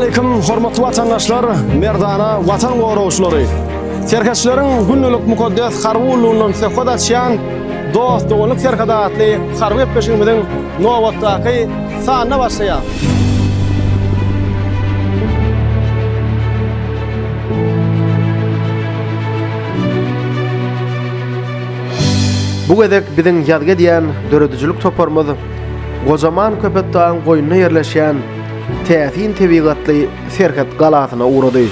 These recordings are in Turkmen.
Assalamualaikum hormatly watandaşlar, merdana watan goragçylary. Serhetçileriň gündelik mukaddes harby gullugyndan söhbet açýan Dost doganlyk serhedi atly harby gepleşigimiziň nobatdaky sanyna başlaýar. Bu gezek biziň ýazgy edýän döredijilik toparymyz gojaman Köpetdagyň goýnunda ýerleşýän täsin tebigatly Serhet galasyna ugrady.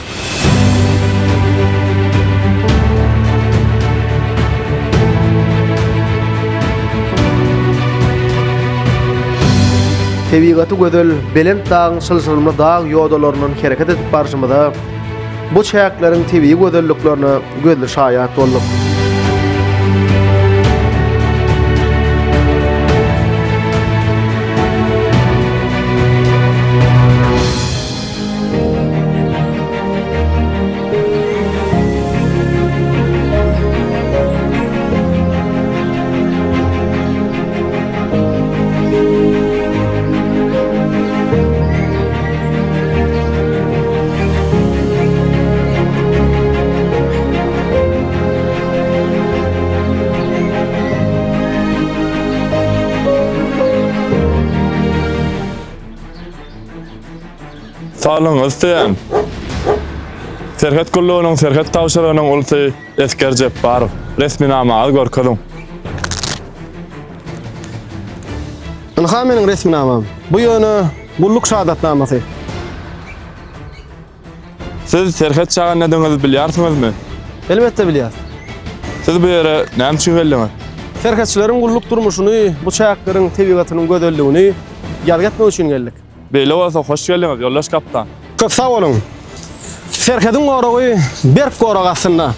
Tebigaty gözel belent dagyň çylşyrymly dag ýodalaryndan hereket edip barşymyza, bu çäkleriň tebigy gözelliklerine gözli şaýat bolduk. Saglygyňyzy söýen. Serhet gullugynyň serhet tabşyrygynyň ulusy Esger Jepbarow. Resminamaňyzy görkeziň. Ynha meniň resminamam. Bu ýöne gulluk şahadatnamasy. Siz serhet çaga nediginizi bilýärsiňizmi? Elbetde bilýäs. Siz bu ýere näme üçin geldiňiz? Serhetçileriň gulluk durmuşyny, bu çäkleriň tebigatynyň gözelligini ýazgy etmek üçin geldik. Beýle bolsa hoş geldiňiz, ýoldaş kaptan. Köp sag boluň. Serhediň goragy berk gorag astynda.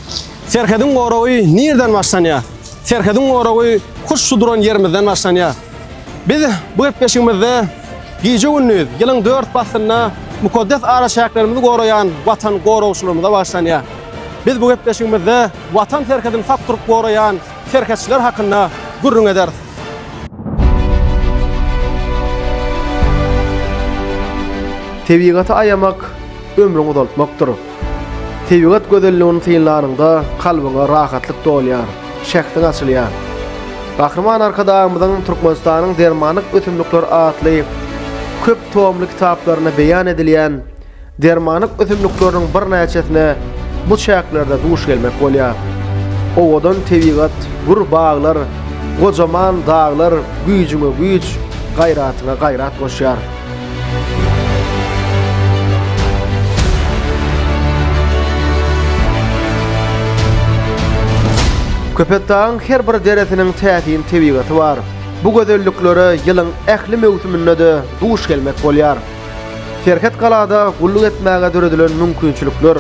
Serhediň goragy nirden başlanýar? Serhediň goragy hut şu duran ýerimizden başlanýar. Biz bu gepleşigimizde gije-gündiz, ýylyň dört paslynda mukaddes araçäklerimizi goraýan Watan goragçylarymyza bagyşlanýar. Biz bu gepleşigimizde Watan serhedini sak durup goraýan serhetçiler hakynda gürrüň ederis. Tebigaty aýamak ömrüňi uzaltmakdyr. Tebigat gözelligini synlanyňda kalbyňa rahatlyk dolýar, şähdiň açylýar. Gahryman Arkadagymyzyň Türkmenistanyň dermanlyk ösümlikleri atly köp tomly kitaplarynda beýan edilýän Dermanlyk ösümlikleriniň birnäçesine bu çäklerde duş gelmek bolýar. Owadan tebigat, gür baglar, gojaman daglar güýjüňe güýç, gaýratyňa gaýrat goşýar. Köpetdagyň her bir deresiniň täsin tebigaty bar. Bu gözelliklere ýylyň ähli möwsüminde-de duş gelmek bolýar. Serhet galada gulluk etmäge döredilen mümkinçilikler,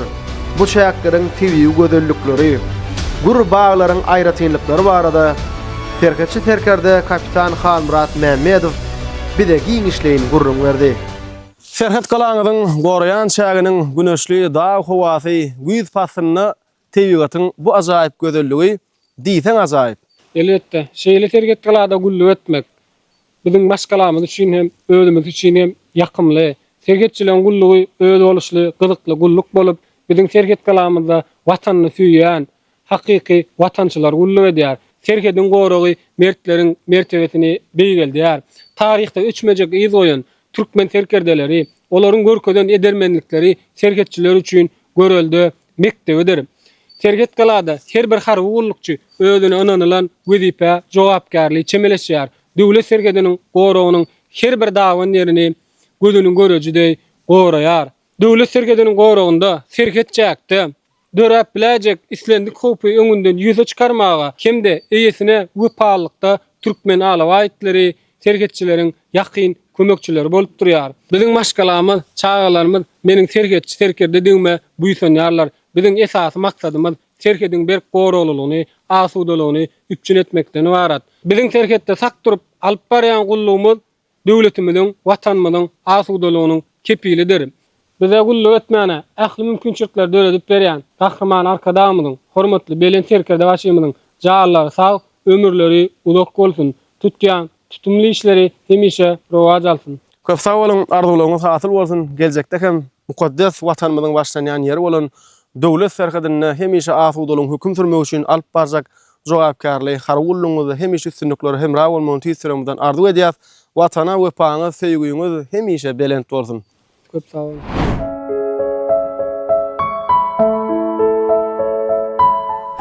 bu çäkleriň tebigy gözellikleri, gür baglaryň aýratynlyklary barada serhetçi serkerde kapitan Halmyrat Mämmedow bize giňişleýin gürrüň berdi. Serhet galaňyzyň goraýan çäginiň güneşli dag howasy güýz paslynda tebigatyň bu ajaýyp gözelligi diýseň ajaýyp. Elbetde, şeýle serhet galada gulluk etmek biziň maşgalamyz üçin hem, özümiz üçin hem ýakymly. Serhetçileriň gullugy özboluşly, gyzykly gulluk bolup, biziň serhet galamyzda Watanyny söýýän, hakyky watançylar gulluk edýär. Serhediň goragy mertleriň mertebesini beýgeldýär. Taryhda öçmejek yz goýan türkmen serkerdeleri, olaryň görkezen edermenlikleri serhetçiler üçin görelde mekdebidir. Serhet galada her bir harby gullukçy özüne ynanylan wezipä jogapkärli çemeleşýär. Döwlet serhediniň goragynyň her bir daban ýerini gözüniň göreji deý goraýar. Döwlet serhediniň goragynda, serhet çäkde döräp biläýjek islendik howpy öňünden ýüze çykarmaga hem-de eýesine wepalylykda türkmen alabaý itleri serhetçileriň ýakyn kömekçileri bolup durýar. Biziň maşgalamyz, çagalarymyz meniň serhetçi serkerdedigime buýsanýarlar. Biziň esasy maksadymyz serhediň berk goraglylygyny, asudalygyny üpjün etmekden ybarat. Biziň serhetde sak durup alyp barýan gullugymyz döwletimiziň, Watanymyzyň asudalygynyň kepilidir. Bize gulluk etmäne ähli mümkinçilikleri döredip berýän Gahryman Arkadagymyzyň, hormatly Belent Serkerdebaşymyzyň janlary sag, ömürleri uzak bolsun! Tutýan tutumly işleri hemişe rowaç alsyn! Köp sag boluň, arzuwlaryňyz hasyl bolsun, geljekde hem. Mukaddes Watanymyzyň başlanýan ýeri bolan Döwlet serhedinde hemişe asudalygyň höküm sürmegi üçin alyp barjak jogapkärli harby gullugyňyzda hemişe üstünliklere hemra bolmagyny tüýs ýüregimizden arzuw edýäs. Watana wepaňyz, söýgüňiz hemişe belent bolsun! Köp sag boluň.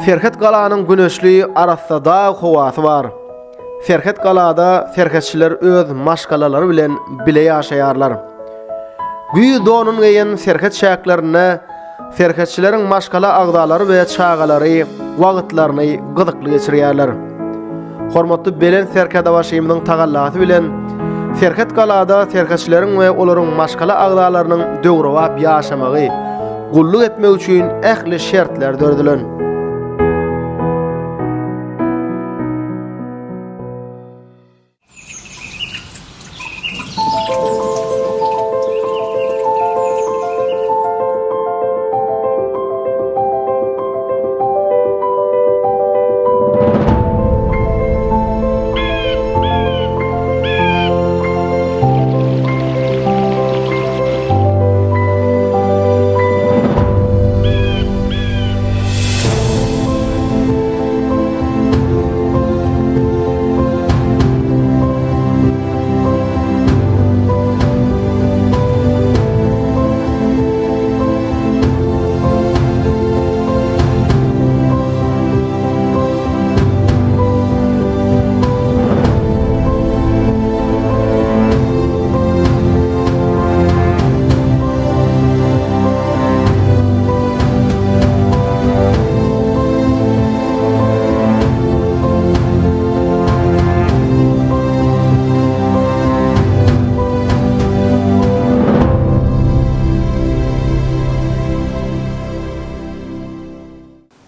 Serhet galanyň güneşli, arassa dag howasy bar. Serhet galada serhetçiler öz maşgalalary bilen bile ýaşaýarlar. Güýz donun geýen serhet çäklerinde serhetçileriň maşgala agzalary we çagalary wagtlaryny gyzykly geçirýärler. Hormatly Belent Serkerdebaşymyzyň tagallasy bilen Serhet galada serhetçileriň we olaryň maşgala agzalarynyň döwrebap ýaşamagy, gulluk etmegi üçin ähli şertler döredilen.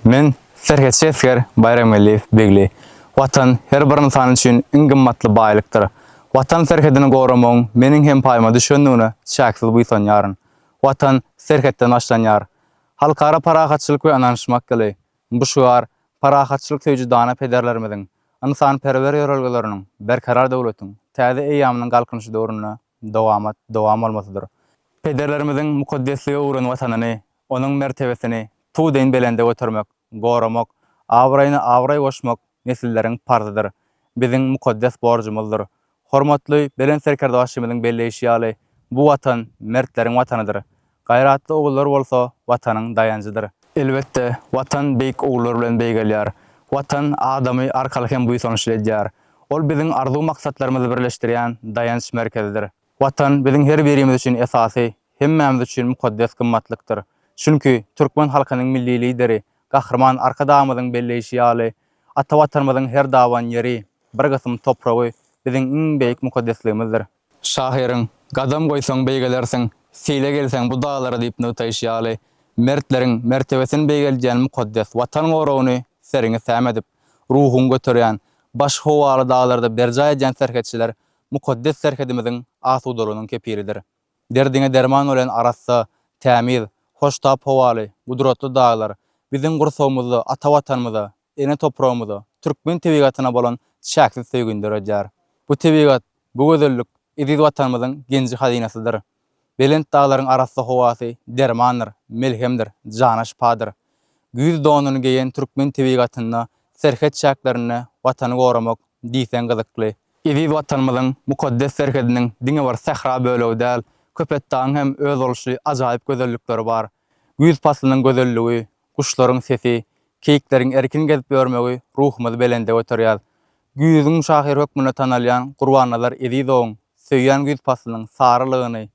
Men, serhetçi esger Baýramgeldiýew Begli. Watan her bir ynsan üçin iň gymmatly baýlykdyr. Watan serhedini goramagyň meniň hem paýyma düşendigine çäksiz buýsanýaryn. Watan serhetden başlanýar. Halkara parahatçylyk we ynanyşmak ýyly, bu şygar parahatçylyk söýüji dana pederlerimiziň ynsanperwer ýörelgeleriniň Berkarar döwletiň täze eýýamynyň Galkynyşy döwründe dowamat dowam bolmasydyr. Pederlerimiziň mukaddeslige öwren Watanyny, onuň mertebesini tug deýin belende götermek, goramak, abraýyna abraý goşmak nesilleriň parzydyr, biziň mukaddes borjumyzdyr. Hormatly Belent Serkerdebaşymyzyň belleýşi ýaly, bu Watan mertleriň Watanydyr. Gaýratly ogullar bolsa Watanyň daýanjydyr. Elbetde, Watan beýik ogullar bilen beýgelýär. Watan adamy arkaly hem buýsançly edýär. Ol biziň arzuw-maksatlarymyzy birleşdirýän daýanç merkezidir. Watan biziň her birimiz üçin esasy, hemmämiz üçin mukaddes gymmatlykdyr. Çünki türkmen halkynyň Milli Lideri Gahryman Arkadagymyzyň belleýşi ýaly, ata Watanymyzyň her daban ýeri, bir gysym topragy biziň iň beýik mukaddesligimizdir. Şahyryň, Gadam goýsaň beýgelersiň, seýle gelseň bu daglara diýip nygtaýşy ýaly, mertleriň mertebesini beýgeldýän mukaddes Watan goragyny seriňi sämedip, ruhuňy göterýän, başy howaly daglarda berjaý edýän serhetçiler mukaddes serhedimiziň asudalygynyň kepilidir. Derdiňe derman bolýan arassa, tämiz, hoştap howaly, gudratly daglar biziň gursagymyzda ata Watanymyza, ene topragymyza, türkmen tebigatyna bolan çäksiz söýgini döredýär. Bu tebigat, bu gözellik eziz Watanymyzyň genji-hazynasydyr. Belent daglaryň arassa howasy dermandyr, melhemdir, jana şypadyr. Güýz donuny geýen türkmen tebigatynda serhet çäklerinde Watany goramak diýseň gyzykly. Eziz Watanymyzyň mukaddes serhediniň diňe bir sähra bölegi däl, Köpetdagyň hem özboluşly ajaýyp gözellikleri bar. Güýz paslynyň gözelligi, guşlaryň sesi, keýikleriň erkin gezip ýörmegi ruhumyzy belende göterýär. Güýzüň şahyry hökmünde tanalýan Gurbannazar Ezizowyň Söýýän güýz paslynyň sarylygyny,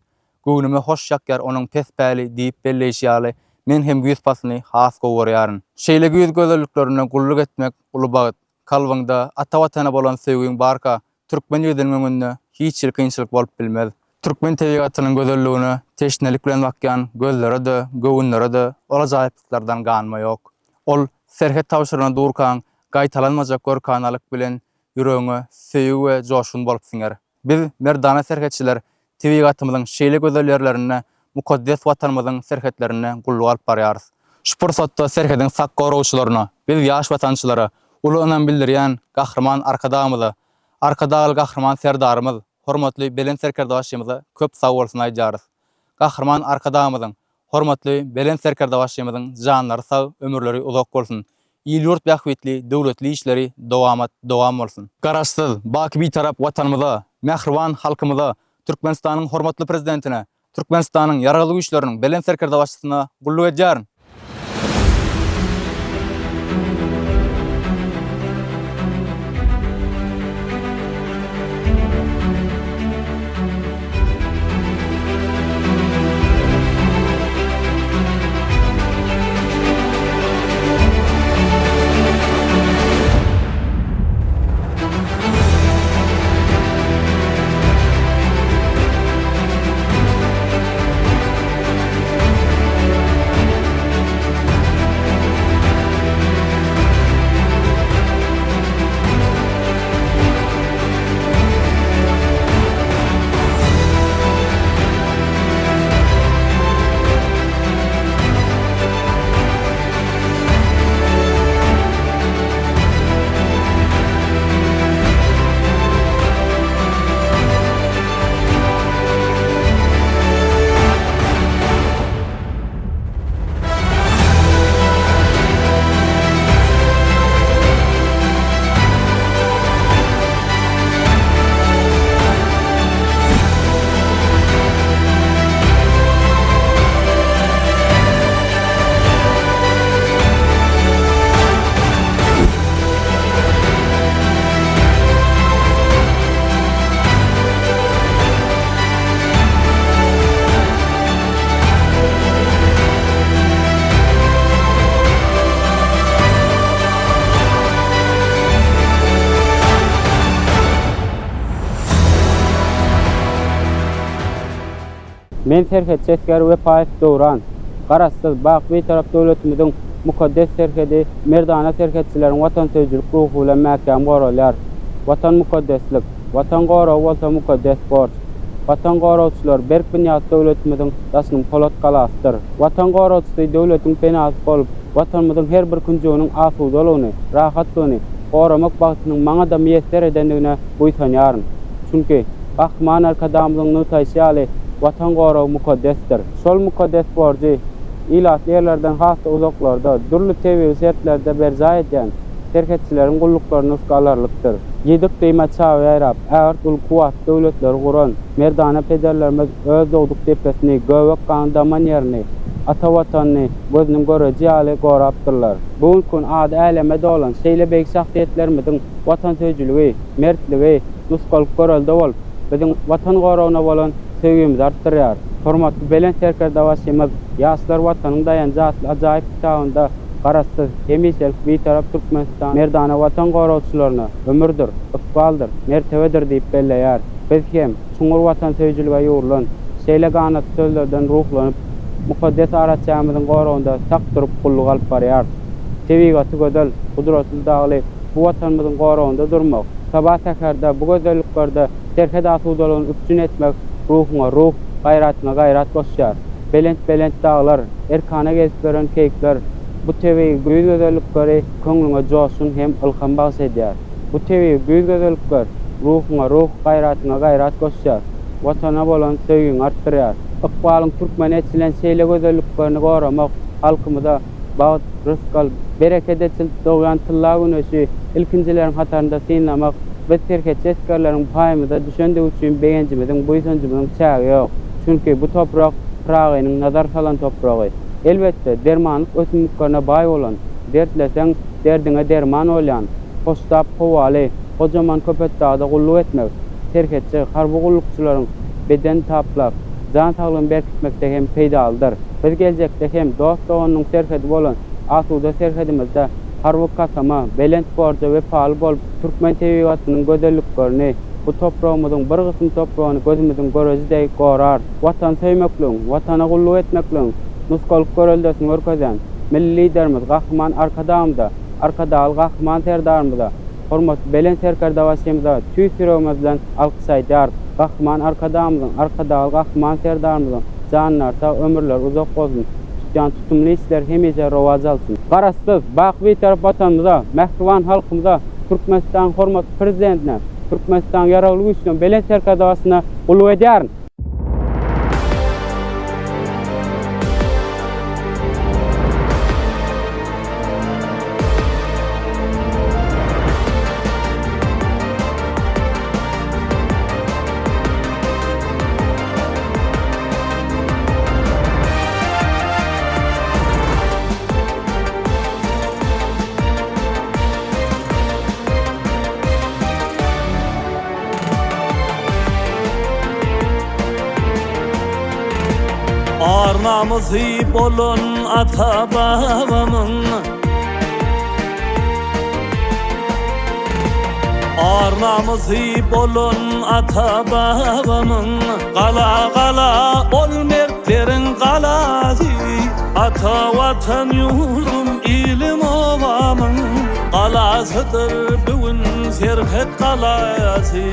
göwnüme hoş ýakýar onuň pes päli diýip belleýşi ýaly, men hem güýz paslyny has gowy görýärin. Şeýle güýz gözelliklerinde gulluk etmek uly bagt. Kalbyňda ata Watana bolan söýgiň barka, türkmen ýigidiniň öňünde hiç hili kynçylyk bolup bilmez. Türkmen tebigatynyň gözelligine teşnelik bilen bakýan gözlere-de, göwünlere-de ol ajaýyplyklardan ganma ýok. Ol serhet tabşyryna durkaň gaýtalanmajak görkanalyk bilen ýüregiňe söýgi we joşgun bolup siňer. Biz, merdana serhetçiler tebigatymyzyň şeýle gözel ýerlerinde, mukaddes Watanymyzyň serhetlerinde gulluk alyp barýarys. Şu pursatda serhediň sak goragçylaryna, biz ýaş watançylara uly ynam bildirýän Gahryman Arkadagymyza, Arkadagly Gahryman Serdarymyz, hormatly Belent Serkerdebaşymyza köp sagbolsun aýdýarys. Gahryman Arkadagymyzyň, hormatly Belent Serkerdebaşymyzyň janlary sag, ömürleri uzak bolsun! Il-ýurt bähbitli döwletli işleri dowamat dowam bolsun! Garaşsyz, baky Bitarap Watanymyza, mähriban halkymyza, Türkmenistanyň hormatly Prezidentine, Türkmenistanyň Ýaragly Güýçleriniň Belent Serkerdebaşysyna gulluk edýärin! Men serhetçi esger Wepaýew Döwran. Garaşsyz, baky Bitarap döwletimiziň mukaddes serhedi merdana serhetçileriň watansöýüjilik ruhy bilen mäkäm goralýar. Watan mukaddeslik, Watan goragy bolsa mukaddes borç. Watan goragçylary berk binýat döwletimiziň daşynyň polat galasydyr. Watan goragçysy döwletiň penasy bolup, Watanymyzyň her bir künjeginiň asudalygyny, rahatlygyny goramak bagtynyň maňa-da miýesser edendigine buýsanýaryn. Çünki, Gahryman Arkadagymyzyň nygtaýşy ýaly, Watan goragy mukaddesdir. Şol mukaddes borjy ilatly ýerlerden has-da uzaklarda, dürli tebigy şertlerde berjaý edýän serhetçileriň gulluklary nusga alarlykdyr. Ýedi yklyma çawy ýaýrap, ägirt uly kuwwatly döwletleri guran merdana pederlerimiz öz dogduk depesini, göbek gany daman ýerini, ata Watanyny gözüniň göreji ýaly gorapdyrlar. Bu günki gün ady äleme dolan şeýle beýik şahsyýetlerimiziň watansöýüjiligi, mertligi nusgalyk görelde bolup, biziň Watan goragyna bolan söýgimizi artdyrýar. Hormatly Belent Serkerdebaşymyz Ýaşlar Watanyň daýanjy atly ajaýyp kitabynda Garaşsyz, hemişelik Bitarap Türkmenistan merdana Watan goragçylaryna ömürdir, ykbaldyr, mertebedir diýip belleýär. Biz hem çuňňur watansöýüjilige ýugrulan şeýle ganatly sözlerden ruhlanyp, mukaddes araçägimiziň goragynda sak durup gulluk alyp barýarys. Tebigaty gözel, gudratly dagly bu Watanymyzyň goragynda durmak, saba-säherde bu gözelliklerde serhet asudalygyny üpjün etmek ruhuňa ruh, gaýratyňa gaýrat goşýar. Belent-belent daglar, erkana gezip ýören keýikler bu tebigy güýz gözellikleri köňlüňe joşgun hem ylham bagyş edýär. Bu tebigy güýz gözellikler ruhuňa ruh, gaýratyňa gaýrat goşýar, Watana bolan söýgiňi artdyrýar. Ykbalyň türkmene eçilen şeýle gözelliklerini goramak, halkymyza bagt, rysgal, bereket eçilip dogýan tylla güneşi ilkinjileriň hatarynda synlamak biz serhetçi esgerleriň paýymyza düşendigi üçin begenjimiziň, buýsanjymyzyň çägi ýok. Çünki bu toprak Pyragynyň nazar salan topragy. Elbetde, dermanlyk ösümliklerine baý bolan, dertleseň, derdiňe derman bolýan, hoştap howaly, gojaman Köpetdagda gulluk etmek, serhetçi, harby gullukçylaryň beden taplap, jan saglygyny berkitmekde hem peýdalydyr. Biz geljekde hem dost-doganynyň serhedi bolan asuda serhedimizde harby kasama, belent borja wepaly bolup, türkmen tebigatynyň gözelliklerini, bu topragymyzyň bir gysym topragyny gözümiziň göreji deý gorarys. Watany söýmekligiň, Watana gulluk etmekligiň nusgalyk göreldesini görkezýän Milli Liderimiz Gahryman Arkadagymyza, Arkadagly Gahryman Serdarymyza, hormatly Belent Serkerdebaşymyza tüýs ýüregimiz bilen alkyş aýdýarys. Gahryman Arkadagymyzyň, Arkadagly Gahryman Serdarymyzyň janlary sag, ömürleri uzak bolsun, tutýan tutumly işleri hemişe rowaç alsyn! Garaşsyz, baky Bitarap Watanymyza, mähriban halkymyza, Türkmenistanyň hormatly Prezidentine, Türkmenistanyň Ýaragly Güýçleriniň Belent Serkerdebaşyna gulluk edýärin! Ar-namysy bolan ata-babamyň. Ar-namysy bolan ata-babamyň. Gala, gala ol mertleriň galasy. Ata Watan ýurdum, ilim obamyň. Galasydyr bu gün serhet galasy.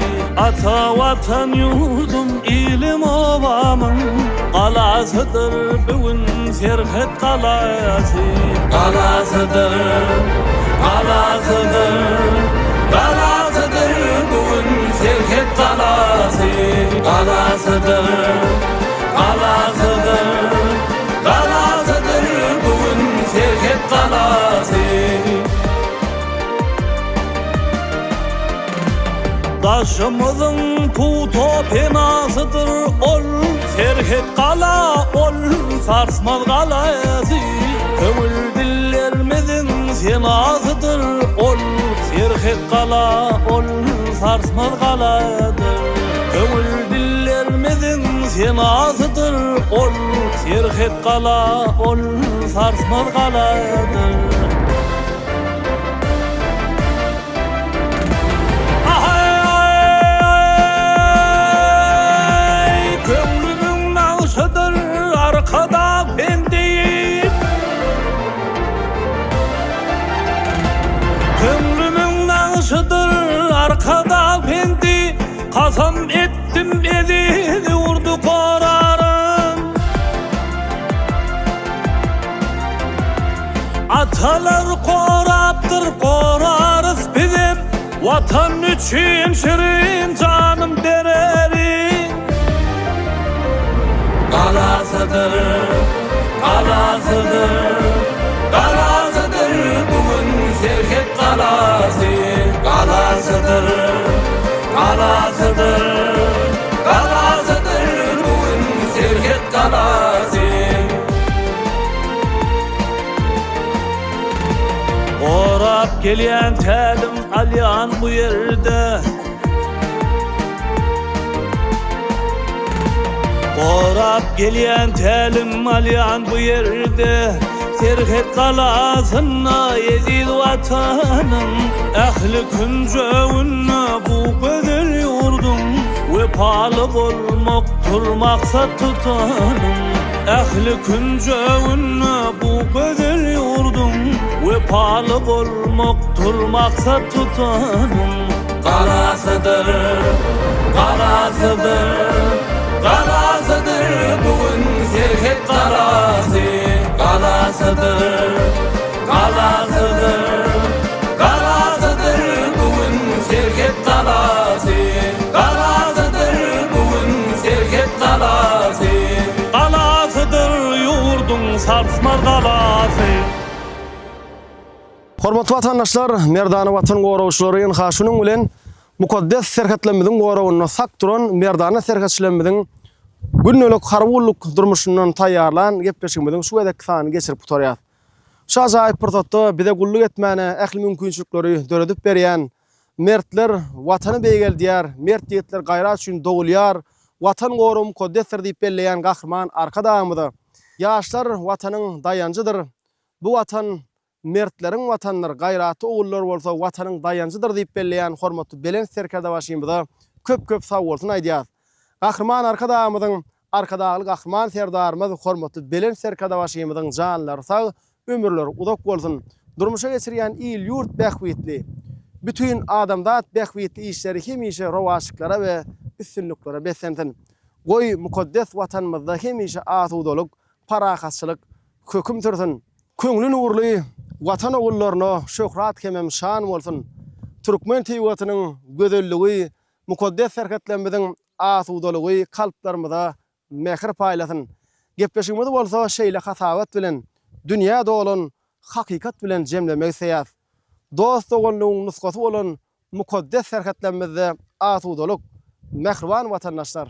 Ata Watan ýurdum, ilim obamyň Galasydyr bu gün serhet galasy. Galasydyr, galasydyr, galasydyr bu gün serhet galasy. Galasydyr, galasydyr, galasydyr bu gün serhet galasy. Daşymyzyň pugta penasydyr ol, Serhet gala ol, sarsmaz galasy. Köňül dillerimiziň senasydyr ol, Serhet gala ol, sarsmaz galadyr. Köňül dillerimiziň senasydyr ol, Serhet gala ol, sarsmaz galadyr. Ahaý, köňlümiň nagşydyr Arkadag pendi. Köňlümiň nagşydyr Arkadag pendi. Kasam etdim eziz ýurdy goraryn. Atalar gorapdyr, gorarys bizem, Watan üçin şirin janym bererin. Galasydyr, galasydyr, galasydyr bu gün serhet galasy. Galasydyr, galasydyr, galasydyr bu gün serhet galasy. Gorap gelýän tälim alýan bu ýerde. Gorap gelýän tälim alýan bu ýerde. Serhet galasynda eziz Watanyň ähli künjeginde bu gözel ýurduň wepaly bolmakdyr maksat tutanyň. Ähli künjeginde bu gözel ýurduň Wepaly bolmakdyr maksat tutanym. Galasydyr, galasydyr, galasydyr bu gün serhet galasy. Galasydyr, galasydyr, galasydyr bu gün serhet galasy. Galasydyr bu gün serhet galasy. Galasydyr ýurduň sarsmaz galasy. Hormatly watandaşlar, merdana Watan goragçylary ynha şunuň bilen mukaddes serhetlerimiziň goragynda sak duran merdana serhetçilerimiziň gündelik harby gulluk durmuşyndan taýýarlan gepleşigimiziň şu gezekki sanyny geçirip gutarýas. Şu ajaýyp pursatda bize gulluk etmäne ähli mümkinçilikleri döredip berýän Mertler Watany beýgeldýär, mert ýigitler gaýrat üçin dogulýar, Watan goragy mukaddesdir diýip belleýän Gahryman Arkadagymyza, Ýaşlar Watanyň daýanjydyr, bu Watan mertleriň Watanydyr, gaýratly ogullar bolsa Watanyň daýanjydyr diýip belleýän hormatly Belent Serkerdebaşymyza köp-köp sagbolsun aýdýas. Gahryman Arkadagymyzyň, Arkadagly Gahryman Serdarymyz hormatly Belent Serkerdebaşymyzyň janlary sag, ömürleri uzak bolsun! Durmuşa geçirýän il-ýurt bähbitli, bütin adamzat bähbitli işleri hemişe rowaçlyklara we üstünliklere beslensin! Goý, mukaddes Watanymyzda hemişe asudalyk, parahatçylyk höküm sürsün! Köňli nurly Watan ogullaryna şöhrat hemem şan bolsun! Türkmen tebigatynyň gözelligi, mukaddes serhetlerimiziň asudalygy kalplarymyza mähir paýlasyn. Gepleşigimizi bolsa şeýle hasabat bilen, dünýä dolan hakykat bilen jemlemek isleýäs. Dost-doganlygyň nusgasy bolan mukaddes serhetlerimizde asudalyk, mähriban watandaşlar!